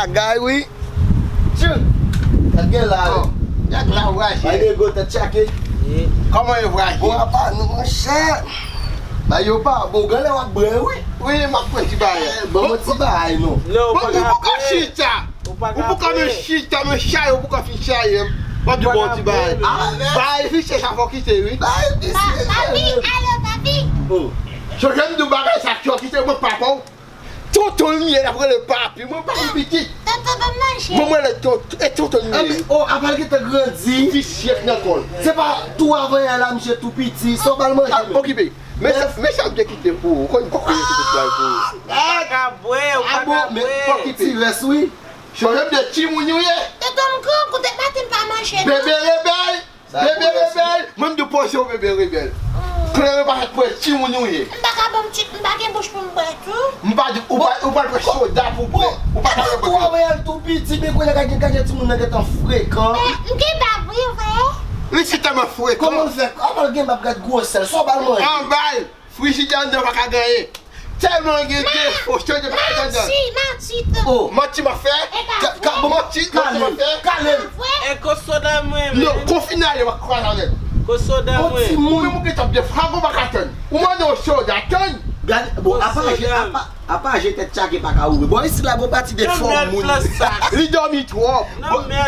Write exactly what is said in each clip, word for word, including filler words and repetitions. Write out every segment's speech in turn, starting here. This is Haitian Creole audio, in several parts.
Bagay wi. Tchou. Gad gen la wi. Gad la ou raje. Ay nego tèt chake. Kòman yo raje? Bon apa nou monchè. Ba yo pa bon, gen lè w ap bwè wi. Wi, m ap pran ti bagay. Ban mwen ti bagay non. Non, ou pa ka bwè. Ou poko chita. Ou poko men chita, men chaye, ou poko fin chaye. M ap di bon ti bagay. Bay visye sa fò kite wi. Bay visye. Papi, alo papi. Chonje m di w bagay sa, fò kite mwen papa w. Tonton l m ye, l ap rele papi. Mwen pa gen pitit. Tonton ban m manje. Mwen mwen rele tonton, e tonton l m ye. Oh, apa l gentan grandi. Visye k nan kò l. Se pa tou avan yè la misye tou piti, sa w ba l manje menm. Okipe. Men sa, men sa m te kite pou ou. Konn kòk ou yo kite bay pou ou. Ou pa ka bwè, ou pa ka bwè. Ti rès wi. Chonje m de timoun ou ye. Tonton m gran, koute maten m pa manje non. Bebe rebèl. Bebe rebèl. Mwen m di w poze w bebe rebèl. Klere pa fèt pran timoun ou ye. M pa ka ban m ti, m pa gen bouch pou m bwè tou. M pa di, ou pa, ou pa pran soda pou bwè. Ou pa ka bwè. Tou avan yè l tou piti, men kounye a gade, gade timoun nan gentan frekan. Men m gen bab wi, ou wè. Li si tèlman frekan. Kòman l fè? Kòman l gen bab, gad gwosè l, sa w ba l manje? An ba l. Frijidè anndan pa ka gen anyen. Tèlman gen defo, chonje pa ka anndan. Manti, manti tou. Oh. Manti m ap fè? Manti, manti m ap fè? Kale l. E kot soda mwen menm? Non, konfine ale, m ap kwaze avè l. Kot soda mwen? Ou menm ou gentan byen frago pa ka tann. Ou mande yon soda, tann. Gade, bon, apa je, apa, apa je tèt chake pa ka ouvri. Bon, isit la, gon pati de fò moun. Li dòmi twòp.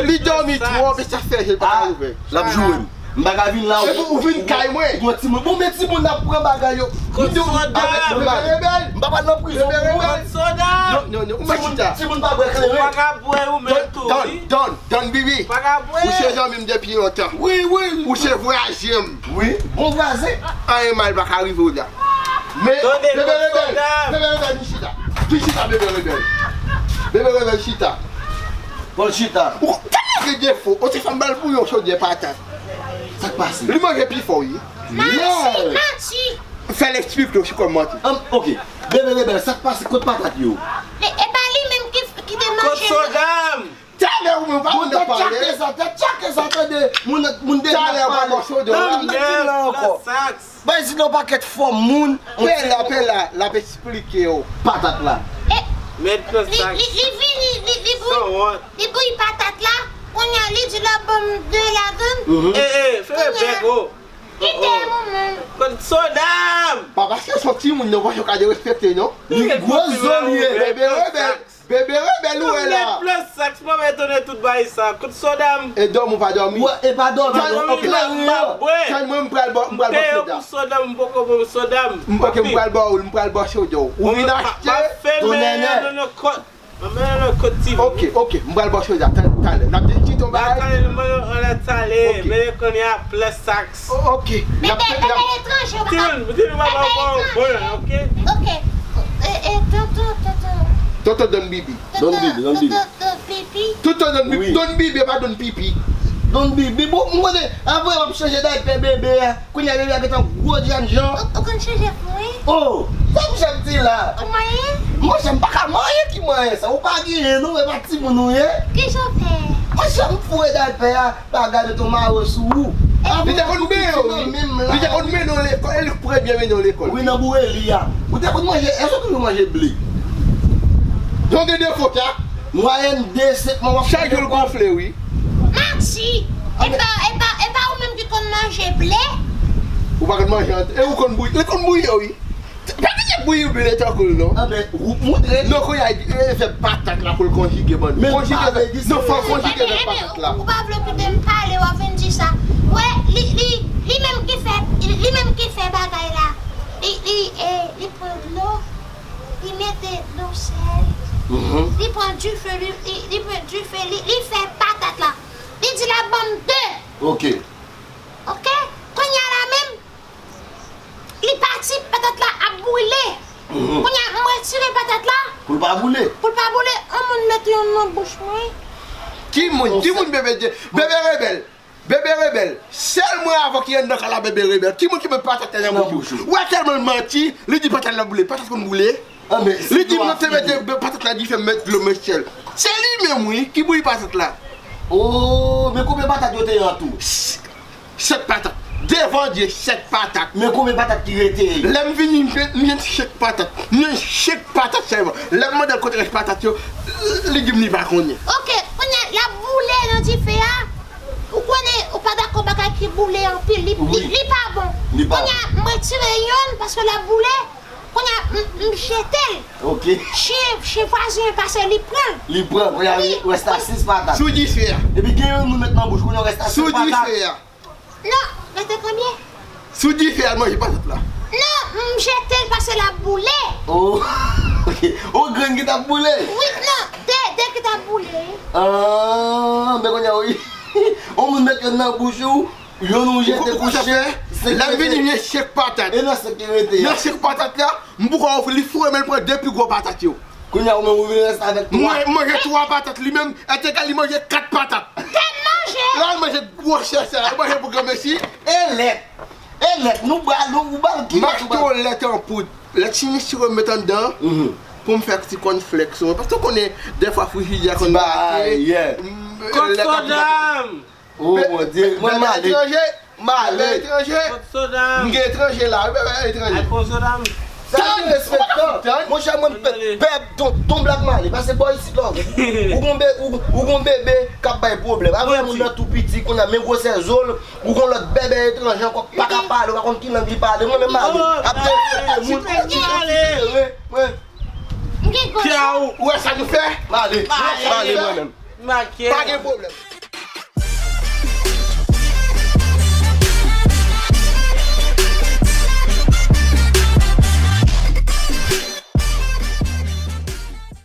Li dòmi twòp, e sa fè je pa ka ouvri. L ap joure m. M pa ka vin la. Epi ou vin kay mwen. Ou gon timoun. Bon, men timoun ap pran bagay yo. Kot soda? M pa pral nan prizon pou ou. Kot soda? Non, non, non, ou mèt chita. Timoun pa bwè kleren. Ou pa ka bwè ou menm tou wi. Don, Don, Don Bibi. Ou pa ka bwè. Ou se zanmi m depi lontan. Wi, wi. Ou se vwazen m. Wi, bon vwazen. Anyen mal pa ka rive w la. Men, bebe rebèl, bebe rebèl, vin chita. Vin chita, bebe rebèl. Bebe rebèl, chita. Bon, chita. Ou tèlman gen defo, ou te fè m ba l pou yon chodyè patat. Sa k pase? Li manje pi fò, wi. Manti, manti. Fè l eksplike w sou kòman manti. Ann, oke. Bebe rebèl, sa k pase? Kot patat yo? E, e pa li menm ki, ki te manje. Kot soda m? Talè ou menm pa konn nan pale. Tèt chake sa, tèt chake sa, tande. Moun, moun deja pale. Talè ou pa mòso de. Tann, m di la ankò. Bay zile yon pakèt fò moun. Pè la, pè la, l ap eksplike w. Patat la. Li, li, li vini, li, li bouyi, li bouyi patat la. Kounye a, li di l ap ban m de ladann. Eh, eh, fèmen bèk ou. Kite mwen menm. Kot soda m? Pa paske se yon timoun, non, pa yon ka derespekte, non. Li gwo zo li ye. Bebe rebèl. Bebe rebèl ou wè la. Mwen plen saks, mwen mèt tounen tout bagay sa. Kot soda m? E dòmi ou pa dòmi? Wè, e pa dòmi non, ok. Tann mwen, m pral ba, m pral ba w soda. M peye pou soda m, m poko ba w soda m. M, ok, m pral ba w, m pral ba w soda w. Ou vin achte. Pa fèmen non, non, kot. Mwen menm nan kot ti. Ok, ok, m pral ba w soda talè. N ap di ti ton bagay. Talè, mwen, mwen, talè. Ok. Men kounye a plen saks. O-, ok. N ap, n ap. Timoun, timoun, papa, bon, bon, ok. Ok. E, e, tonton, tonton. Tonton Don Bibi. Don Bibi, Don Bibi. Tonton, tonton Bibi. Tonton Don Bibi, Don Bibi, e pa Don Pipi. Don Bibi, bon, m konnen, apre w ap chanje daypè bebe a. Kounye a bebe a gentan gwo jènjan. Ou, ou konn chanje pou mwen? Oh, sa misye ap di la? Ou manyen? Monchè, m pa ka manyen ki manyen sa. Ou pa genyen non, e pa timoun ou ye. Kijan w fè? Monchè, m foure daypè a. Pa gade ton mare sou ou. Li te konn benyen w, wi. Li te konn mennen w lekòl. E li k premye mennen w lekòl. Wi, nan boure li a. Ou te konn manje, èske w toujou manje ble? Jan w gen defo sa. Mwayèn de, senk mwa w ap fè. Chak jou l gonfle, wi. Manti! E pa, e pa, e pa ou menm ki konn manje ble? Ou pa konn manje ant-, e ou konn bouyi, li konn bouyi yo, wi. Pa genyen bouyi ble tankou l non. Anben, ou montre li. Non, kounye a, e, e fè patat la pou l konjige bann. Men konjige fè, non, fò konjige fè patat la. Ou pa vle koute m pale, w ap vin di sa. Wè, li, li, li menm ki fè, li, li menm ki fè bagay la. Li, li, e, li pran dlo, li mete dlo sèl. Li pran dife, li, li, li pran dife, li, li fè patat la. Li di l ap ban m de. Ok. Ok? Kounye a la menm, li pati, patat la ap boule. Kounye a, m retire patat la. Pou l pa boule. Pou l pa boule, yon moun mete youn nan bouch mwen. Ki moun? Ki moun bebe, bebe rebèl? Bebe rebèl. Sèl mwen avè w ki anndan kay la, bebe rebèl. Ki moun ki met patat la nan bouch ou? Ou wè tèlman l manti, li di patat la boule. Patat konn boule? Li di m te mete patat la dife, m met dlo, m met sèl. Se li menm wi ki bouyi patat la. Oh, men konbyen patat yo te ye an tou? Sèt patat. te vanje chèk patat. Men konbyen patat ki rete? Lè m vini, m jwenn, m jwenn chèk patat. M jwenn chèk patat sèlman. Lè m mande l kote rès patat yo, li di m li pa konnen. Ok, kounye a, l ap boule nan dife a. Ou konnen, ou pa dakò bagay ki boule anpil. Li, li, wi, li pa bon. Li pa bon. Kounye a, m retire yonn paske l ap boule. Kounye a, m, m jete l. Ok. Chen, chen vwazen an pase, li pran l. Li pran, kounye a, wi, rès la sis patat. Sou dife a. Epi gen yon moun met nan bouch, kounye a rès la sis patat. Sou dife a. Non, rete konbyen? Sou dife a, l manje patat la. Non, m jete l pase l ap boule. Oh, ok. Oh, grenn ki t ap boule? Wi, non, de, de ki t ap boule. Ah, ben kounye a, wi. On moun met yonn nan bouch ou, yonn ou jete pou chen. Lè m vini, m jwenn chèk patat. E nan senk ki rete a? Nan chèk patat la, m poko ouvri, li foure men l pran de pi gwo patat yo. Kounye a, ou menm ou vin rete avèk twa. Mwen manje twa patat, li menm, entègal, li manje kat patat. Tèt manje! La, l manje gwo chè sa, l manje pou granmesi. E lèt. E lèt, nou ba, nou, ou ba l ki lèt ou ba l? M achte yon lèt an poud. Lèt chimik sirop m met anndan pou m fè ti kònflèks mwen. Paske w konnen, dèfwa frijidè a konn pete. Kòk soda m! Oh, Bondye, mwen m ale. Etranje, m ale. Etranje. M gen etranje la, wi, bebe etranje. Ay, pran soda m. Sa derespektan. Monchè, mwen pè, pè, ton, ton blak m ale. Pase bò isit la. Ou gon be-, ou, ou gon bebe k ap bay pwoblèm. Avè moun nan tou piti, kounye a, men gwosè zo l, ou gon lòt bebe etranje ankò k pa ka pale, ou pa konn ki lang li pale. Mwen menm m ale. Ap derespekte moun. Ou wè sa nou fè? M ale. M ale mwen menm. Pa gen pwoblèm.